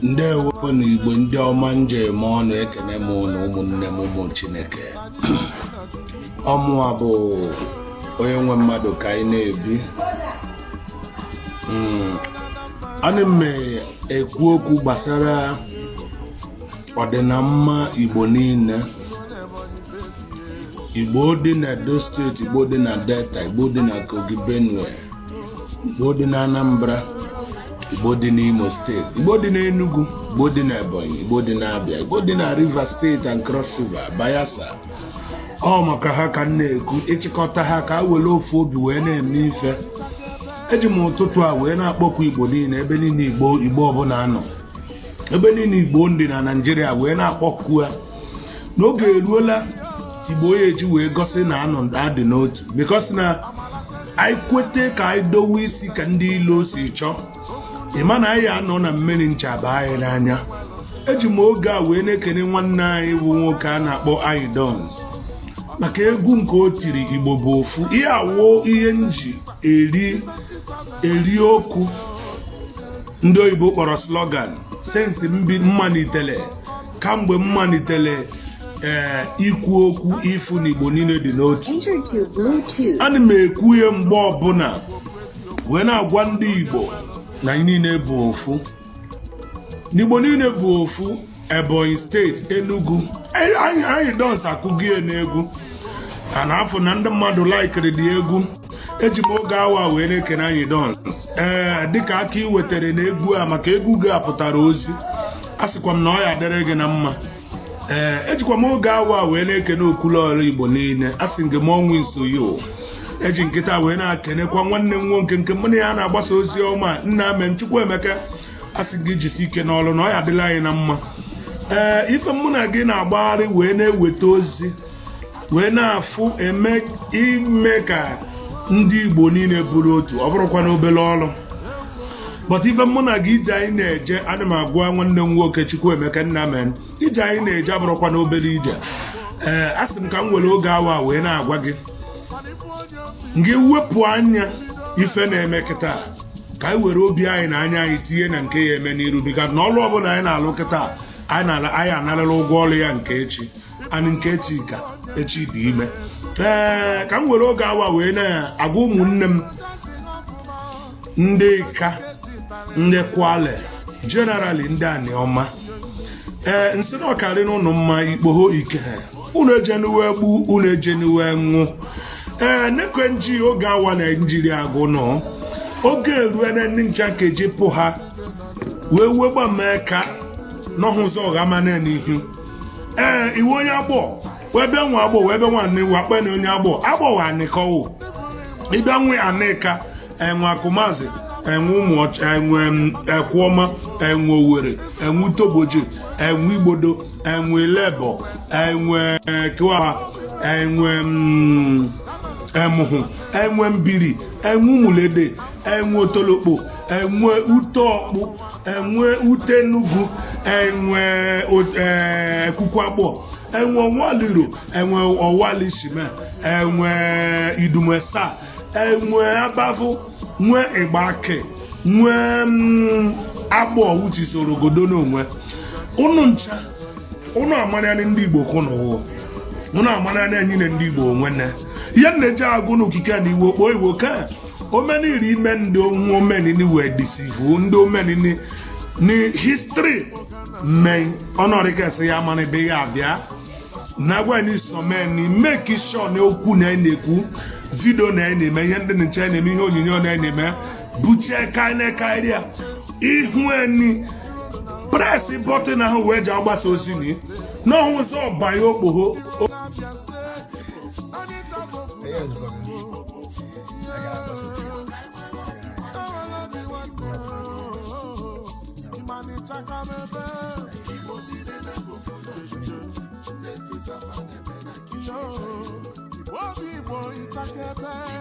Ndewo na Igbo ndị ọma njem ọnụ, ekene m na ụmụnne m, ụmụ Chineke. Ọmụa bụ onye nwe mmadụ ka anyị na-ebi. Ana m ekwu okwu gbasara ọdịnamma Igbo niile, Igbo dị na Edo Steeti, Igbo dị na Delta, Igbo dị na Kogi, Benue, Igbo dị na Anambra, Igbo dị n'Imo Steeti, Igbo dị n'Enugu, Igbo dị na Ebonyi, Igbo dị na Abia, Igbo dị na Rivers Steeti and Cross River, Bayelsa. Ọ maka ha ka m na-ekwu, ịchịkọta ha ka a were ofu obi wee na-eme ife. Eji m ụtụtụ a wee na-akpọkwu Igbo niile, ebe niile Igbo ọbụla anọ, ebe niile Igbo ndị na Naịjirịa, wee na-akpọkwu ha n'oge eruola Igbo ya eji wee gosi na anọ adị n'otu, because na anyị kwete ka anyị dowe isi ka ndị ilo si chọọ, ịma na anyị anọ na mmiri ncha baa anyị n'anya. Eji m oge a wee na-ekene nwanne anyị bụ nwoke a na-akpọ Anyidons maka egwu nke o tiri, "Igbo bụ ofu." Ihe awụ ihe nji eri eri okwu ndị oyibo kpọrọ slogan since mbi mmalitele, kamgbe mmalitele ee ikwu okwu ifu na Igbo niile dị n'otu. Enter to Bluetooth. Ana m ekwu ihe mgbe ọbụla wee na-agwa ndị Igbo na anyị niile bụ ofu, n'Igbo niile bụ ofu. Ebonyi Steeti, Enugu, Anyidons akụgie n'egwu a na-afụ na ndị mmadụ laikiri dị egwu. Eji m oge awa wee na-ekene Anyidons ee dịka aka ị wetara na egwu a, maka egwu gị apụtara ozi. A sịkwa m na ọ ya adịrị gị na mma. Ee, ejikwa m oge awa wee na-ekene Okwuluọra Igbo niile. A sị gị mọnwụ nso yo. Eji nkịta wee na-akenekwa nwanne m nwoke nke mụ na ya na-agbasa ozi ọma, nna Amen Chukwuemeka. A sị gị jisi ike n'ọrụ na ọ ya adịla anyị na mma. Ee, ife mụ na gị na-agbagharị wee na-eweta ozi wee na-afụ eme ime ka ndị Igbo niile bụrụ otu, ọ bụrụkwa na obere ọrụ, but ife mụ na gị, ije anyị na-eje, ana m agwa nwanne m nwoke Chukwuemeka Nnamen, ije anyị na-eje abụrụkwa na obere ije. Ee, a sị m ka m were oge awa wee na-agwa gị, gị wepụ anya ife na-eme kịta, ka anyị were obi anyị na anya anyị tinye na nke ya eme n'iru, bika na ọrụ ọbụla anyị na-alụ kịta, anyị analara ụgwọ ọrụ ya nke echi anyị, nke echi ka echi dị ime. Ee, ka m were oge awa wee na-agwa ụmụnne m ndị ka ndị Kwale, generally ndị Aniọma, ee, nsị na ọkarị n'ụnụ mma ikpogho ike unu ejenuwe gbu unu ejenuwe ṅụ. Ee, nekwe nji oge awa Naijiria agụ nọ oge erue na ndị ncha nkeji pụ ha wee wegba mee ka n'ọhụzọ ọghamana n'ihu. Ee, iwe onye agbọ wee bịa nwa agbọ wee bịa nwa wakpe na onye agbọ agbọ wa anịkọwụ ịbịa nwe anịka enwe akụmazị, enwe ụmụ ọcha, enwe ekwuọma, enwe owere, enwe utoboji, enwe igbodo, enwe ilebo, enwe kiwa, enwe emụhụ, enwe mbiri, enwe ụmụlede, enwe otolokpo, enwe ute ọkpụ, enwe ute enugu, enwe ekuku agbọ, enwe ọwaliro, enwe ọwalishime, enwe idumesa, enwe abavụ, nwee ịgbake, nwee agbọ wuchi soro godo n'onwe unu ncha. Unu amarịanị ndị Igbo kwụ n'ụwa, unu amarịanị anyị na ndị Igbo onwe ne ihe m na-eji agụ n'okike na iwe kpọọ iwo ka omeniri ime ndị onwe omenini wee deceive ndị omenini ni history mee ọnọdụkasị ya amara ebe ya abịa na gwa ni someni make sure na okwu na na-ekwu, video na na-eme, ihe ndị nche na-eme, ihe onyonyo na na-eme buchie karịa ihu eni press button ahụ wee ji agbasa ozi ni n'ọhụ ụzọ ọbanye okpogho. Ihe nzukọ gị a ga-agbasa ozi a. Ihe ọbụla ga-eme. Igbo.